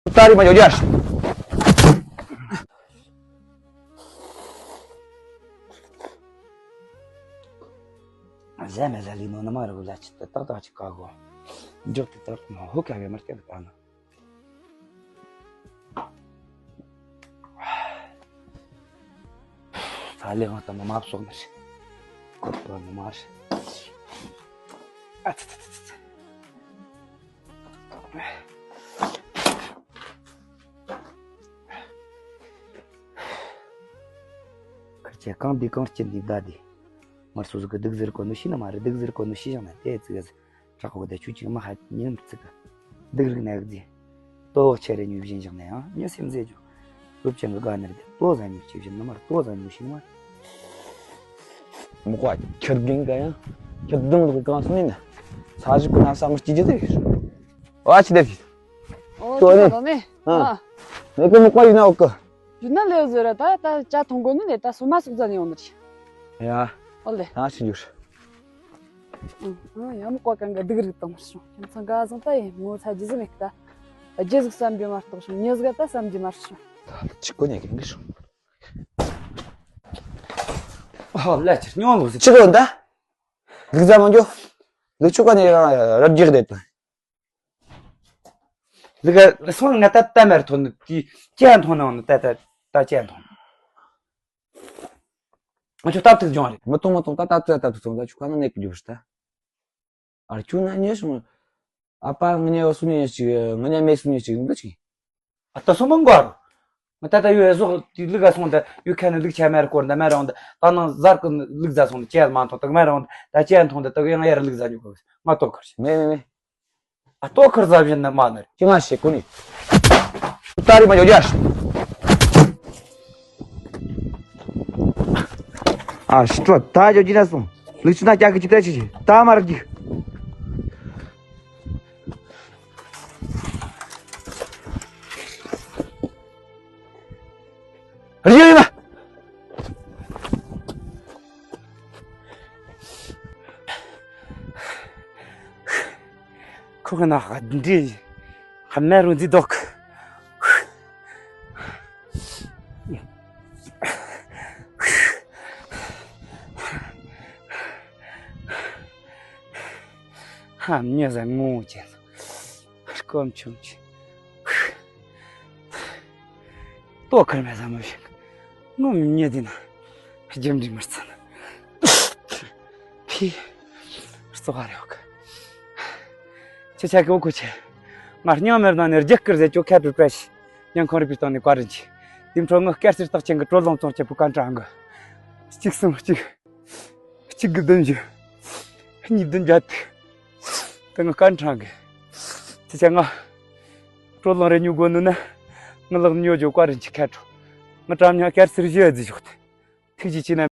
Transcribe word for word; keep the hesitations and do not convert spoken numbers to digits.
ད་རེས་མ་འཇོག་རྒྱུ། ཟས་མེད་ཟས་ལས་ནོ་ན་མ་རུ་ལ་ཅི་ཏག་ཏག་ཅིག་ག་གོ། འཇོག་ཏེ་ཏག་མ་ཧོ་ཁ་བའི་མར་སྐྱེལ་ད་ན། ད་ལེ་ང་ད་མ་མ་བསོག་ནི་རེད། ཁོ་ད་མ་མ་རེད། ཨ་ཚ་ཚ་ཚ་ཚ། ཁར་ཆེ་གང་འདི་གང་སྐྱིད་འདི་བདའ་འདི། མར་སོ་སོ་གི་སྡུག་ཟེར་གོ་ནོ་ཤི་ན་མ་རེད། སྡུག་ཟེར་གོ་ནོ་ཤི་བཞག་ན་དེ་ཙི་ག་ཟེར། དྲག་པོ་དེ་ཆུ་ཆེན་མ་ཧ་ཉིན་ཚིག་གི་སྡུག་རིག་ནག་རྫི། ལྟོ་ཆེ་རེ་ཉུ་བཞིན་བཞག་ན་ཡང་མྱི་སེམས་ཟེར་རྒྱུ། སློབ་ཆེན་གི་དགའ་ནི་རེད་དེ། ལྟོ་ཟ་ཉུ་ཆེ་བཞིན་ནི་མར་ལྟོ་ཟ་ཉུ་ཤི་ནི་མ། མོ་ཀ་ཁྱེར་གིན་ག་ཡང་ཁྱེར་དུང་ལོག་གང་སོང་ནི་ན། ས་གཞི་ཀུན་ན་ས་མར་སྐྱིད་རྒྱུ་དེ་རེད། ཨ་ཅི་དེ་ཕྱི། ཨོ་ཁྱོད་ནི། ཁྱོད་ནི། ཨ། ཨ། མེ་ཀི་མོ་ཀ་ཡིན་ན་ཨོ་ཀི། ཡུལ་ན་ལེའུ་ཟེར་ར་ད་ད་ཅ་ཐུང་གོ་ནི་ནས་ད་སོ་མ་སོག་ཙ་ནས་ཡོང་ནི་རེད། ཡ། ཨོ་ལེ། ད་ཕྱི་འགྱུར། ཨང་ཡང་མི་ཀོ་གང་ག་སྡུག་རིག་བཏང་མ་སོང་། ཁྱིམ་ཚང་ག་བཟང་ད་ཡིན་ངོ་ཚ་རྒྱུ་ཟིག་མེད་ད། རྒྱུ་ཟིག་བསམ་རྒྱུ་མ་གཏོགས་སོང་། མྱི་ཟིག་ད་བསམ་རྒྱུ་མ་སོང་། ད་ལ་ཅི་གོ་ཉེ་གི་འགི་སོང་། ཧོ་ལ་ཅི་སྨྱོ་ལོ་ཟིག་ཅི་གོ་ད། ལུག་ཟ་མ་འགྱོ། ལུག་ཆུ་ཀ་ནས་ར་རྒྱག་དེ་དང་། ལུག་སོང་ང་ད་ལྟ་མེར་ཐོན་ནི་དེ་ཅན་ཐོན་ནང་ནི་ད་ད་ད་ཅན་ཐོན། ང་ཆོ་སྟབས་ཐིག་སྦྱོང་རེད། མི་གཏོང་མི་གཏོང་ད་ད་ད་ད་ཐུག་སོང་ད་ཆུ་ཁ་ན་ནས་ཀི་རྒྱུ་རེད་ད། ཨར་ཁྱོད་ན་ཉེ་སོང་། ཨ་ཕ་ང་ཉེ་བ་སུ་ཉེ་ཞིག་ང་ཉེ་མེད་སུ་ཉེ་ཞིག་འདི་ཅིག་ཨ་ད་སོ་མང་གོ་རོ། ང་ད་ད་ཡོད་ཟོག་དེ་ལུག་ག་སོང་ད་ཡོད་ཁ་ནས་ལུག་ཆ་མེར་སྐོར་ད་མེ་རང་ད་ད་ནང་ཟར་ཀུན་ལུག་ཟ་སོང་ད་ཅན་མ་ཐོང་ད་མེ་རང་ད་ཅན་ཐོང་ད་ད་ཡང་ཡར་ལུག་ཟ་ཉོ་གོ་ང་ཏོ་ཁར་ཞིག་མེ་མེ་མེ། ཨ་ཏོ་ཁར་ཟ་བཞིན་ན་མ་ནར། ཅི་ང་ཞེ་ཀུ་ནི། ཏ་རི་མ་ཇོ་ཇ། ཨ་ཤི་ཏོ་ད་ཇོ་ཇི་ན་སོང་། ལུག་ཆུ་ན་ཀྱག་གི་ཅི་ཏ་ཆི་ཆི་ད་མ་རག་གི། རེད་ཡོད་ཡིན་པ། ཁོ་གི་ན་འདི་ཧ་མ་རུ་འདི་འདུག་ཧ་མྱི་ཟ་ངོ་ཅན་སྐོམ་ཆུང་ཆེ། ལྟོ་ཁར་མེད་ཟ་མ་བཞིན་ངོ་མི་མྱི་འདི་ན་རྒྱུ་འབྲས་མི་རྩ་ན་ཕི་རྩོ་ག་རེ་ཡོད་གི། ཁྱེད་ཆ་གི་འོ་ཁུ་ཆེ་ང་སྙིང་མེར་ནང་ནས་རྒྱུ་སྐུར་ཟེར་ཅོ་ཁ་བྲོ་བྲ་ཤི་ཉང་ཁོང་རི་པི་སྟོང་ནས་བཀའ་རིན་ཆེ། དེ་འཕྲོ་ངི་སྐར་སེར་རྟགས་ཅན་གི་དྲོད་རླུང་ཙོང་ཆེ་བུ་ཀན་ཀྲང་གི་གཅིག་གསུམ་གཅིག་གཅིག་དགུ་བདུན་བཞི། གཉིས་བདུན་བརྒྱད་དེ། དེ་ང་སྐར་འཕྲང་གི། དེ་ཆ་ང་། སྤྲོ་ལོང་རེ་ཉོ་དགོས་ནོ་ན། ང་ལག་ཉོ་རྒྱུ་བཀའ་རིན་ཆེ་ཁ་དྲོ། ང་གྲམ་ཉག་སྐར་སེར་བཞི་བརྫི་ཞོག་དེ། ཐིག་ཅིག་ཅི་ན།